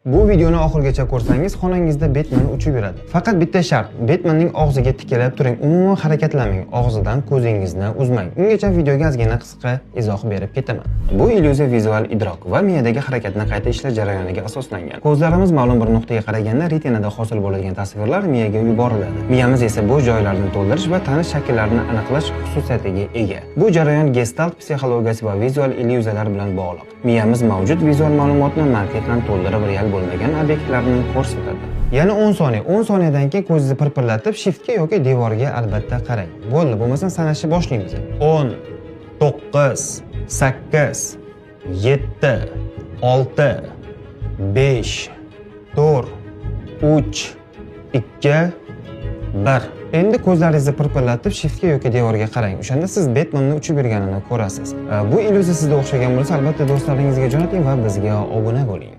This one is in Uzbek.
Bu videoni oxirigacha ko'rsangiz, xonangizda Betman uchib yuradi. Faqat bitta shart: Betmanning og'ziga tikilib turing, umuman harakatlanmang, og'zidan ko'zingizni uzmang. Ungacha videoga ozgina qisqa izoh berib ketaman. Bu illyuziya vizual idrok va miyadagi harakatni qayta ishlash jarayoniga asoslangan. Ko'zlarimiz ma'lum bir nuqtaga qaraganda retinada hosil bo'ladigan tasvirlar miyaga yuboriladi. Miyamiz esa bu joylarni to'ldirish va tanish shakllarni aniqlash xususiyatiga ega. Bu jarayon gestalt psixologiyasi va vizual illyuziyalar bilan bog'liq. Miyamiz mavjud vizual ma'lumotni mantiqan to'ldirib, real bo'lmagan obyektlarni ko'rsatadi. Yana 10 soniya, 10 soniyadan keyin ko'zingizni pirpirlatib, shiftga yoki devorga albatta qarang. Bo'ldi, bo'lmasam sanashni boshlaymiz. 10, 9, 8, 7, 6, 5, 4, 3, 2, 1. Endi ko'zlaringizni pirpirlatib, shiftga yoki devorga qarang. O'shanda siz Betmanni uchib yurganini ko'rasiz. Bu illyuziya sizga o'xshagan bo'lsa, albatta do'stlaringizga jo'nating va bizga obuna bo'ling.